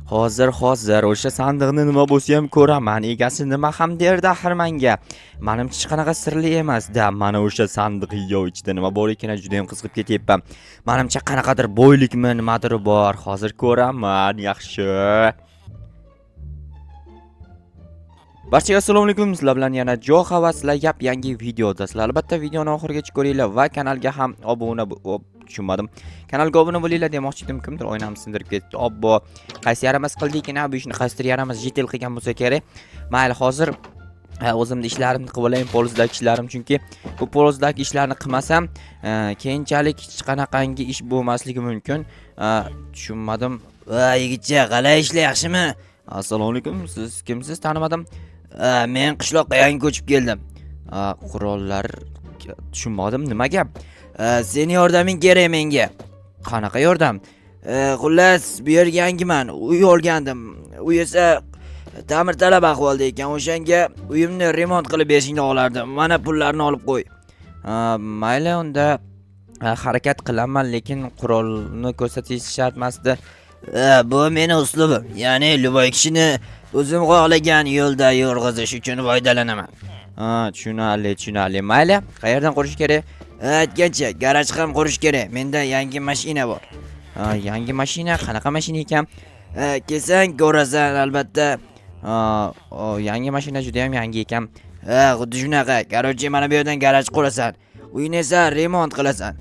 Hozir, hozir o'sha sandiqni nima bo'lsa ham ko'raman. Egasi nima ham derdi axir menga. Manimcha, hech qanaqa sirli emas-da. Mana o'sha sandiq, yo, ichida nima bor ekan, juda ham qiziqib ketyapman. Manimcha, qanaqadir boylikmi, nimadir bor. Hozir ko'raman, yaxshi. Barchaga assalomu alaykum. Sizlar bilan yana Joha va sizlar yap yangi videodasizlar. Albatta videoni oxirigacha ko'ringlar va kanalga ham obuna tushunmadim. Kanalga obuna bo'linglar demoqchi edim. Kimdir oynamni sindirib ketdi. Obbo, qaysi yaramas qildi ekan bu ishni, qaysidir yaramas житель qilgan bo'lsa kerak. Mayli, hozir o'zimni ishlarimni qilib olayin, polizdagi ishlarim, chunki bu polizdagi ishlarni qilmasam, keyinchalik hech qanaqangi ish bo'lmasligi mumkin. Tushunmadim. Va yigitcha, qalay, ishlar yaxshimi? Assalomu alaykum. Siz kimsiz? Tanimadim. Ha, men qishloqqa yangi ko'chib keldim. Qurollar, tushunmadim, nima gap? Ha, seni yordaming kerak menga. Qanaqa yordam? Ha, xullas, bu yerga yangiman, uy olgandim. Uy esa ta'mirtalab ahvolda ekan. O'shanga uyimni remont qilib berishingni xohlardim. Mana, pullarni olib qo'y. Ha, mayli, unda harakat qilaman, lekin qurolni ko'rsatish shart emasdi. Ha, bu meni uslubim. Ya'ni любой kishini o'zim xohlagan yo'lda yurg'izish uchun foydalanaman. Ha, tushunarli, tushunarli. Mayli, qayerdan qurish kerak? Ha, aytgancha, garaj ham qurish kerak. Menda yangi mashina bor. Ha, yangi mashina, qanaqa mashina ekan? Ha, kelsang ko'rasan albatta. Ha, o, yangi mashina juda ham yangi ekan. Ha, xuddi shunaqa. Короче, mana bu yerdan garaj qurasan. Uyni esa remont qilasan.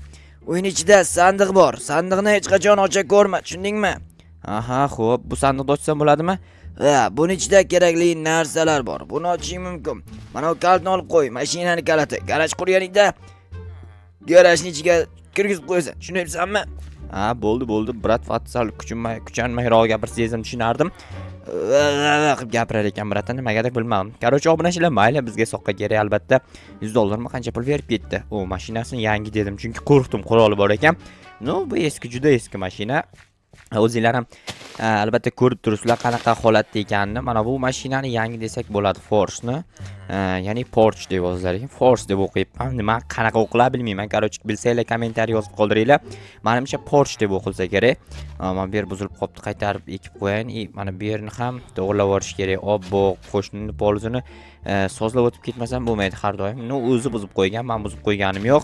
Uyni ichida sandiq bor. Sandiqni hech qachon ocha ko'rma, tushundingmi? Aha, xo'p, bu sandiqni ochsam bo'ladimi? Ha, buni ichida kerakli narsalar bor. Buni ochishing mumkin. Mana bu kalitni olib qo'y, mashinani kaliti. Garaj qurganingda garajni ichiga kirgizib qo'yasan. Tushunyapsanmi? Ha, bo'ldi, bo'ldi, брат, sal kuchanmay, kuchanmayroq gapirsangiz ham tushunardim. Va va va qilib gapirar ekan, брат, nimagadir bilmadim. Короче, obunachilar, mayli, bizga soqqa kerak albatta. 100 dollarmi, qancha pul berib ketdi. U mashinasini yangi dedim, chunki qo'rqdim, quroli bor ekan. Ну, bu eski, juda eski mashina. O'zinglar ham albatta ko'rib turibsizlar qanaqa holatda ekanini. Mana bu mashinani yangi desak bo'ladi, Force'ni. Ya'ni Porsche deb yoziladi ekan. Force deb o'qiyapman. Nima, qanaqa o'qiladi bilmayman. Короче, bilsanglar, kommentariy yozib qoldiringlar. Manimcha, Porsche deb o'qilsa kerak. Mana bu yer buzilib qolibdi, qaytarib ekib qo'yayin. И mana bu yerni ham to'g'irlab yuborish kerak. Obbo, qo'shnini polizini sozlab o'tib ketmasam bo'lmaydi har doim. Ну, o'zi buzib qo'ygan, men buzib qo'yganim yo'q.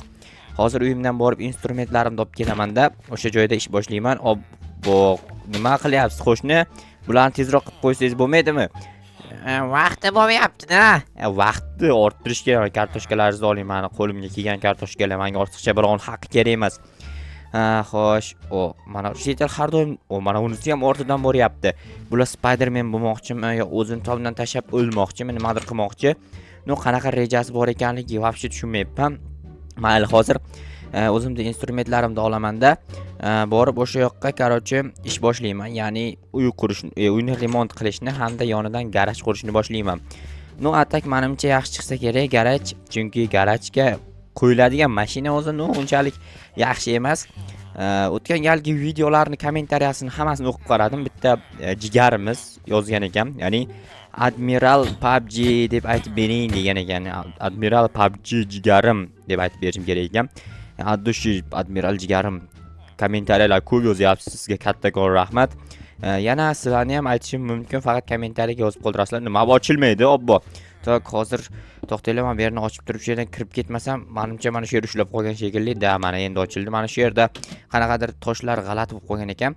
Hozir uyimdan borib instrumentlarimni olib kelamanda, o'sha joyda ish boshlayman. Obbo, nima qilyapsiz, qo'shni? Bularni tezroq qilib qo'ysangiz bo'lmaydimi? Vaqti bo'lmayapti-da. Vaqtni orttirish kerak. Kartoshkalaringizni oling, mani qo'limga kelgan kartoshkalar, menga ortiqcha birovni haqqi kerak emas. Ha, xo'sh, o, mana shu har doim, o, mana unisi ham ortidan boryapti. Bular Spiderman bo'lmoqchimi yo o'zini tomdan tashlab o'lmoqchimi, nimadir qilmoqchi. Ну, qanaqa rejasi bor ekanligi вообще tushunmayapman. Mayli, hozir o'zimni instrumentlarimni olamanda, borib o'sha yoqqa, короче, ish boshlayman. Ya'ni uy qurish, uyni remont qilishni hamda yonidan garaj qurishni boshlayman. Ну, а так manimcha yaxshi chiqsa kerak garaj, chunki garajga qo'yiladigan mashina o'zi, ну, unchalik yaxshi emas. O'tgan galgi videolarni kommentariyasini hammasini o'qib qaradim. Bitta jigarimiz yozgan ekan, ya'ni Admiral PUBG deb aytib bering degan ekan. Admiral PUBG jigarim deb aytib berishim kerak ekan. От души, Admiral jigarim, kommentariyalar ko'p yozyapsiz, sizga kattakon rahmat. Yana sizlarni ham aytishim mumkin, faqat kommentariyaga yozib qoldirasizlar. Nima bu, ochilmaydi, obbo. Так, hozir to'xtanglar, man bu yerni ochib turib shu yerdan kirib ketmasam, manimcha, mana shu yer ushlab qolgan shekilli. Да, mana endi ochildi. Mana shu yerda qanaqadir toshlar g'alati bo'lib qolgan ekan.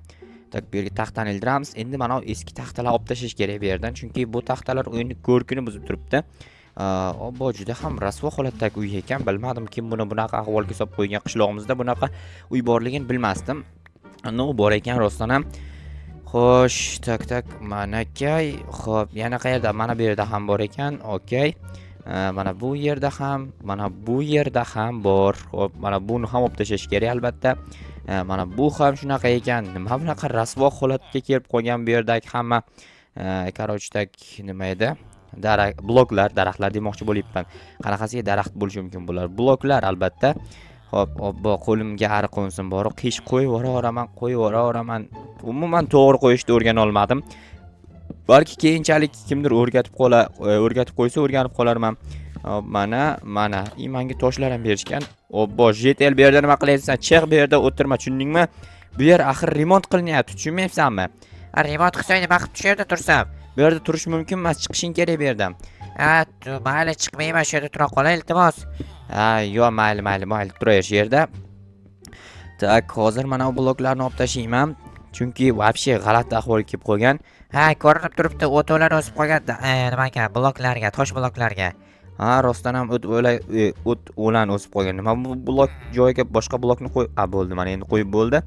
Так, bu yerga taxtani ildiramiz. Endi mana bu eski taxtalar olib tashlash kerak bu yerdan, chunki bu taxtalar uyni ko'rkini buzib turibdi. Obbo, juda ham rasvo holatdagi uy ekan. Bilmadim, kim buni bunaqa ahvolga solib qo'ygan. Qishlog'imizda bunaqa uy borligini bilmasdim. Ну, bor ekan rostdan ham. Xo'sh, так, так, manakay. Xo'p, yana qayerda? Mana bu yerda ham bor ekan. Okey. Mana bu yerda ham, mana bu yerda ham bor. Xo'p, mana buni ham olib tashlash kerak albatta. Mana bu ham shunaqa ekan. Nima bunaqa rasvo holatga kelib qolgan bu yerdagi hamma, короче, так, nima edi? Daraxt, bloklar, daraxtlar demoqchi bo'lyapman. Qanaqasiga daraxt bo'lishi mumkin bular? Bloklar albatta. Xo'p, obbo, qo'limga ari qo'nsin borib, qish qo'yib yuboraveraman, qo'yib yuboraveraman. Umuman to'g'ri qo'yishni o'rgana olmadim. Balki keyinchalik kimdir o'rgatib qola, o'rgatib qo'ysa, o'rganib qolarman. Hop, mana, mana. И menga toshlar ham berishgan. Obbo, житель, bu yerda nima qilyapsan? Chiq, bu yerda o'tirma, tushundingmi? Bu yer axir remont qilinyapti, tushunmayapsanmi? Remont qilsang nima qilib shu yerda tursam? Bu yerda turish mumkin emas, chiqishing kerak bu yerdan. Ha, mayli, chiqmayman, shu yerda tura qolay, iltimos. Ha, yo'q, mayli, mayli, mayli, turaver shu yerda. Так, hozir mana bu bloklarni olib tashlayman. Chunki вообще g'alati ahvolga kelib qolgan. Ha, ko'rinib turibdi, o't o'lan o'sib qolgan, nima ekan, bloklarga, tosh bloklarga. Ha, rostdan ham o't o'lan o'sib qolgan. Nima bu blok joyiga boshqa blokni qo'y. A, bo'ldi, mana endi qo'yib bo'ldi.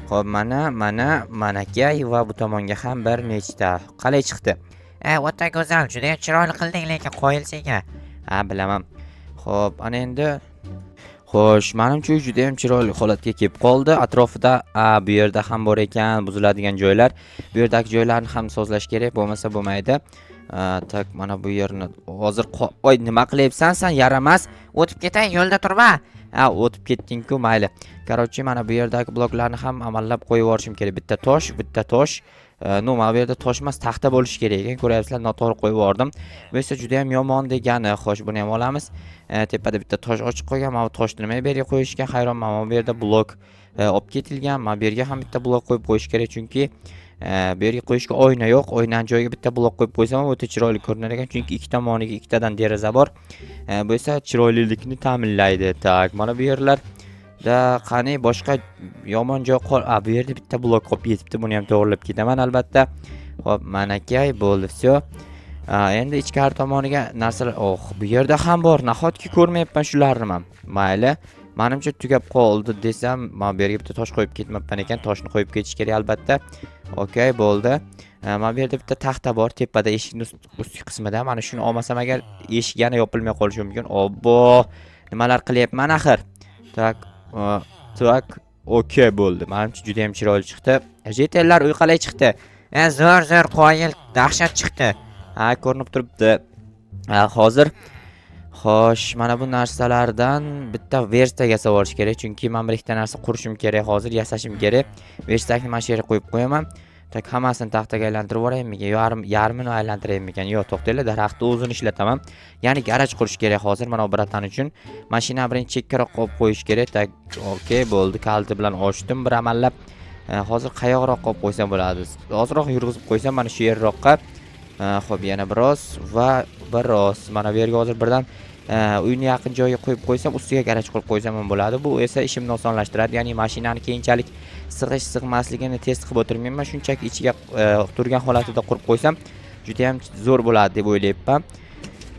Xo'p, mana, mana, manakay va bu tomonga ham bir nechta. Qalay chiqdi? O'ta go'zal, juda ham chiroyli qilding, lekin qoyil senga. Ha, bilaman. Xo'p, ana endi. Xo'sh, menimcha uy juda ham chiroyli holatga kelib qoldi. Atrofida, a, bu yerda ham bor ekan buziladigan joylar. Bu yerdagi joylarni ham sozlash kerak, bo'lmasa bo'lmaydi. Так, mana bu yerni hozir, oy, nima qilyapsan san, yaramas? O'tib ketay, yo'lda turma. Ha, o'tib ketding-ku, mayli. Короче, mana bu yerdagi bloklarni ham amallab qo'yib yuborishim kerak. Bitta tosh, bitta tosh. Ну, mana bu yerda tosh emas, taxta bo'lishi kerak ekan. Ko'ryapsizlar, noto'g'ri qo'yib yubordim. Bu esa juda ham yomon degani. Xo'sh, buni ham olamiz. Tepada bitta tosh ochiq qolgan. Mana bu toshni nimaga bu yerga qo'yishgan hayronman. Mana bu yerda blok olib ketilgan. Mana bu yerga ham bitta blok qo'yib qo'yish kerak, chunki bu yerga qo'yishga oyna yo'q. Oynani joyiga bitta blok qo'yib qo'ysam ham o'ta chiroyli ko'rinar ekan, chunki ikki tomoniga ikkitadan deraza bor. Bu esa chiroylilikni ta'minlaydi. Так, mana bu yerlarda qani boshqa yomon joy qol. A, bu yerda bitta blok qolib ketibdi. Buni ham to'g'rilab ketaman albatta. Xo'p, manakay bo'ldi, всё. Endi ichkari tomoniga narsalar, oh, bu yerda ham bor. Nahotki ko'rmayapman shularni man. Mayli. Manimcha tugab qoldi desam, mana bu yerga bitta tosh qo'yib ketmabman ekan. Toshni qo'yib ketish kerak albatta. Okey, bo'ldi. Mana bu yerda bitta taxta bor tepada, eshikning ustki qismida. Mana shuni olmasam agar, eshik yana yopilmay qolishi mumkin. Obbo, nimalar qilyapman axir? Так, так, okey, bo'ldi. Manimcha juda ham chiroyli chiqdi. Житель lar, uy qalay chiqdi? Zo'r, zo'r, qoyil, dahshat chiqdi. Ha, ko'rinib turibdi. Ha, hozir. Xo'sh, mana bu narsalardan bitta верстак yasab olish kerak, chunki men bir ikkita narsa qurishim kerak, hozir yasashim kerak. Верстак ni mana shu yerga qo'yib qo'yaman. Так, hammasini taxtaga aylantirib yuboraymikan? Yarim yarmini aylantiraymikan? Yo'q, to'xtanglar, daraxtni o'zini ishlataman. Ya'ni garaj qurish kerak hozir mana bu братан uchun. Mashina birinchi chekkaroq qo'yib qo'yish kerak. Так, okey, bo'ldi. Kaliti bilan ochdim bir amallab. Hozir qayoqroq qo'yib qo'ysam bo'ladi? Ozroq yurg'izib qo'ysam mana shu yerroqqa. Xo'p, yana biroz va biroz. Mana bu yerga hozir birdan uyni yaqin joyga qo'yib qo'ysam, ustiga garaj qurib qo'ysam ham bo'ladi. Bu esa ishimni osonlashtiradi. Ya'ni mashinani keyinchalik sig'ish sig'masligini test qilib o'tirmayman. Shunchaki ichiga turgan holatida qurib qo'ysam juda ham zo'r bo'ladi deb o'ylayapman.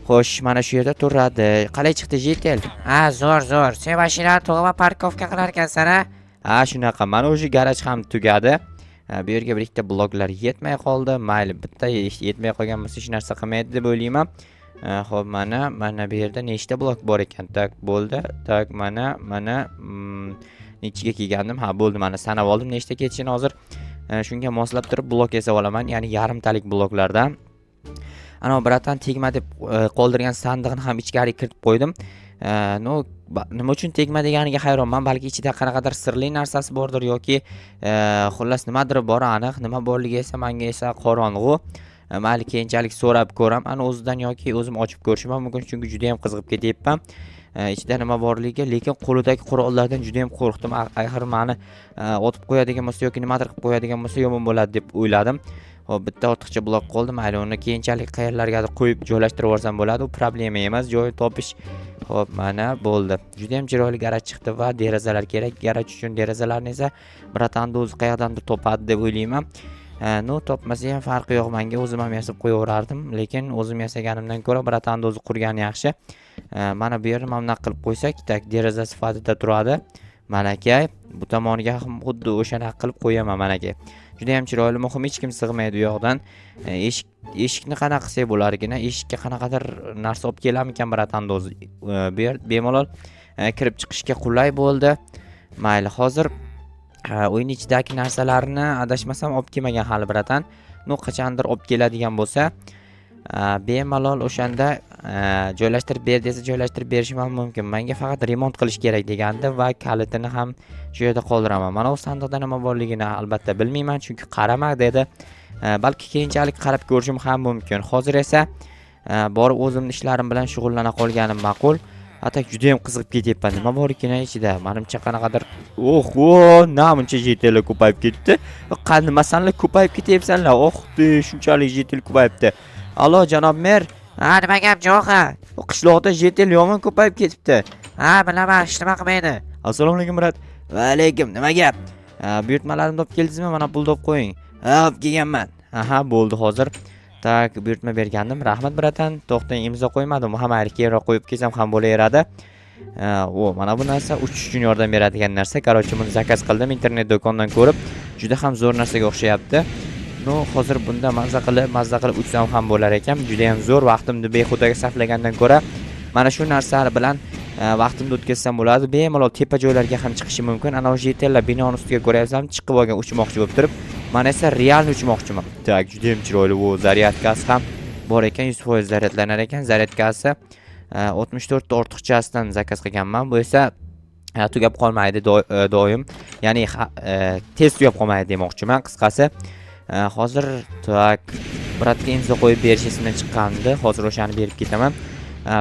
Xo'sh, mana shu yerda turadi. Qalay chiqdi, житель? Ha, zo'r, zo'r. Sen mashinani tug'ma парковка qilar ekansan, ha? Ha, shunaqa. Mana o'sha garaj ham tugadi. Ha, bu yerga bir ikkita bloklar yetmay qoldi. Mayli, bitta yetmay qolgan bo'lsa hech narsa qilmaydi deb o'ylayman. Xo'p, mana bu yerda nechta blok bor ekan? Так, bo'ldi. Так, mana, mana, nechiga kelgandim? Ha, bo'ldi, mana sanab oldim nechta ketishini hozir. Shunga moslab turib blok yasab olaman, ya'ni yarimtalik bloklardan. Ana, братан tegma deb qoldirgan sandig'ini ham ichkariga kiritib qo'ydim. Ну, nima uchun tegma deganiga hayronman. Balki ichida qanaqadir sirli narsasi bordir yoki xullas nimadir bor aniq. Nima borligi esa menga esa qorong'u. Mayli, keyinchalik so'rab ko'raman o'zidan yoki o'zim ochib ko'rishim ham mumkin, chunki juda ham qiziqib ketyapman. Ichida nima borligiga, lekin qo'lidagi qurollardan juda ham qo'rqdim. Axir mani otib qo'yadigan bo'lsa yoki nimadir qilib qo'yadigan bo'lsa yomon bo'ladi deb o'yladim. Xo'p, bitta ortiqcha blok qoldi. Mayli, uni keyinchalik qayerlargadir qo'yib joylashtirib yuborsam bo'ladi. U problema emas, joy topish. Xo'p, mana bo'ldi. Juda ham chiroyli garaj chiqdi va derazalar kerak. Garaj uchun derazalarni esa братан ni o'zi qayerdandir topadi deb o'ylayman. Ну, topmasa ham farqi yo'q menga. O'zim ham yasab qo'yaverardim, lekin o'zim yasaganimdan ko'ra братан ni o'zi qurgani yaxshi. Mana bu yerni mana bunaqa qilib qo'ysak, так, deraza sifatida turadi. Manakay, bu tomoniga ham xuddi o'shanaqa qilib qo'yaman, manakay. Juda ham chiroyli, muhim hech kim sig'maydi u yoqdan. Eshikni qanaqa qilsak bo'lar ekan? Eshikka qanaqadir narsa olib kelarmikan братан ni o'zi? Bu yer bemalol kirib chiqishga qulay bo'ldi. Mayli, hozir uyning ichidagi narsalarni adashmasam olib kelmagan hali братан. Ну, qachondir olib keladigan bo'lsa, bemalol o'shanda joylashtirib ber desa joylashtirib berishim ham mumkin. Menga faqat remont qilish kerak degandi va kalitini ham shu yerda qoldiraman. Mana u sandiqda nima borligini albatta bilmayman, chunki qarama dedi. Balki keyinchalik qarab ko'rishim ham mumkin. Hozir esa borib o'zimni ishlarim bilan shug'ullana qolganim ma'qul. А так juda ham qiziqib ketyapman. Nima bor ekan ichida? Manimcha qanaqadir. Oho, namuncha житель lar ko'payib ketdi. Qanimasanlar, ko'payib ketyapsanlar. Oh, shunchalik житель ko'payibdi. Alo, janob mer. Ha, nima gap, Jo'xa? Qishloqda житель yomon ko'payib ketibdi. Ha, bilaman, hech nima qilmaydi. Assalomu alaykum, брат. Va alaykum, nima gap? Buyurtmalarimni olib keldingizmi? Mana pulni olib qo'ying. Ha, olib kelganman. Aha, bo'ldi hozir. Так, buyurtma bergandim. Rahmat, братан. To'xtang, imzo qo'ymadim. Ha, mayli, keyinroq qo'yib kelsam ham bo'laveradi. O, mana bu narsa uchish uchun yordam beradigan narsa. Короче, buni заказ qildim internet do'kondan ko'rib. Juda ham zo'r narsaga o'xshayapti. Ну, hozir bunda mazza qilib uchsam ham bo'lar ekan. Juda ham zo'r, vaqtimni behudaga sarflagandan ko'ra mana shu narsalar bilan vaqtimni o'tkazsam bo'ladi. Bemalol tepa joylarga ham chiqishim mumkin. Ana o'sha житель lar binoni ustiga ko'ryapsizmi? Chiqib olgan, uchmoqchi bo'lib turib. Man esa реально uchmoqchiman. Так, juda ham chiroyli. Bu зарядка si ham bor ekan, 100% zaryadlanar ekan. Зарядка si 64 ta ortiqchasidan заказ qilganman. Bu esa tugab qolmaydi doim. Ya'ni tez tugab qolmaydi demoqchiman, qisqasi. Hozir так, брат ga imzo qo'yib berish esimdan chiqqandi. Hozir o'shani berib ketaman.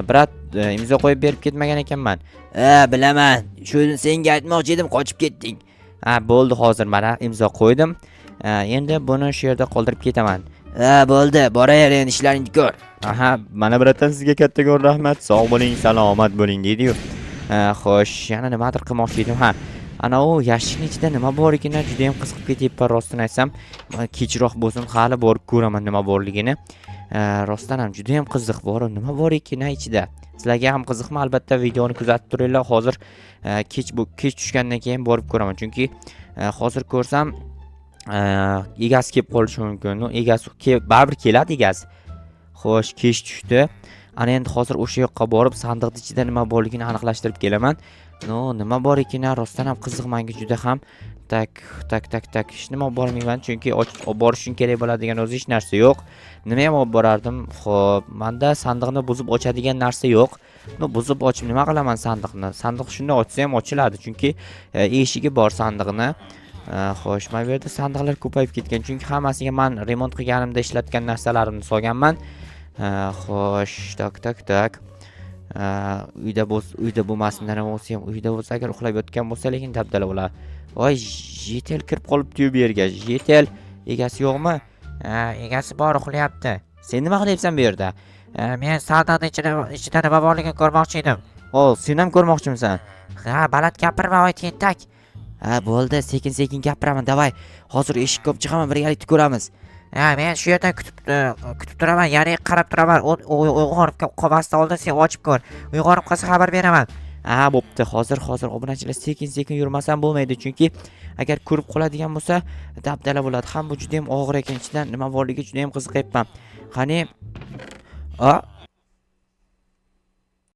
Брат, imzo qo'yib berib ketmagan ekanman. Ha, bilaman. Shuni senga aytmoqchi edim, qochib ketding. Ha, bo'ldi, hozir mana imzo qo'ydim. Endi buni shu yerda qoldirib ketaman. Ha, bo'ldi, boraver endi, ishlaringni ko'r. Aha, mana братан, sizga kattakon rahmat. Sog' bo'ling, salomat bo'ling deydi-yu. Xo'sh, yana nimadir qilmoqchi edim. Ha, ana u yashikni ichida nima bor ekan, juda ham qiziqib ketyapman, rostini aytsam. Kechroq bo'lsin, hali borib ko'raman nima borligini. Rostdan ham juda ham qiziq, borib nima bor ekan ichida. Sizlarga ham qiziqmi? Albatta videoni kuzatib turinglar. Hozir kech, bu kech tushgandan keyin borib ko'raman, chunki hozir ko'rsam egasi kelib qolishi mumkin. Ну, egasi baribir keladi egasi. Xo'sh, kech tushdi. Ana endi hozir o'sha yoqqa borib, sandiqni ichida nima borligini aniqlashtirib kelaman. Ну, nima bor ekan, rostdan ham qiziq menga juda ham. Так, так, так, так. Hech nima olib bormayman, chunki olib borish uchun kerak bo'ladigan o'zi hech narsa yo'q. Nima ham olib borardim? Xo'p, menda sandiqni buzib ochadigan narsa yo'q. Ну, buzib ochib nima qilaman sandiqni? Sandiq shunday ochsa ham ochiladi, chunki eshigi bor sandiqni. Xo'sh, mana bu yerda sandiqlar ko'payib ketgan, chunki hammasiga man remont qilganimda ishlatgan narsalarimni solganman. Xo'sh, так, так, так. Uyda bo'lsa, uyda bo'lmasin, nima bo'lsa ham uyda bo'lsa, agar uxlab yotgan bo'lsa, lekin dabdala bo'ladi. Voy, житель kirib qolibdi-yu bu yerga. Житель, egasi yo'qmi? Ha, egasi bor, uxlayapti. Sen nima qilyapsan bu yerda? Ha, men sandiqni ichida nima borligini ko'rmoqchi edim. O, sen ham ko'rmoqchimisan? Ha, baland gapirma, voy tentak. Ha, bo'ldi, sekin-sekin gapiraman. Давай. Hozir eshikka olib chiqaman, birgalikda ko'ramiz. Ha, men shu yerdan kutib turaman, ya'ni qarab turaman. Uyg'onib qolmasdan oldin sen ochib ko'r. Uyg'onib qolsa xabar beraman. Ha, bo'pti. Hozir obunachilar, sekin-sekin yurmasam bo'lmaydi, chunki agar ko'rib qoladigan bo'lsa, dabdala bo'ladi. Ham bu juda ham og'ir ekan, ichidan nima borligi juda ham qiziqyapman. Qani? A,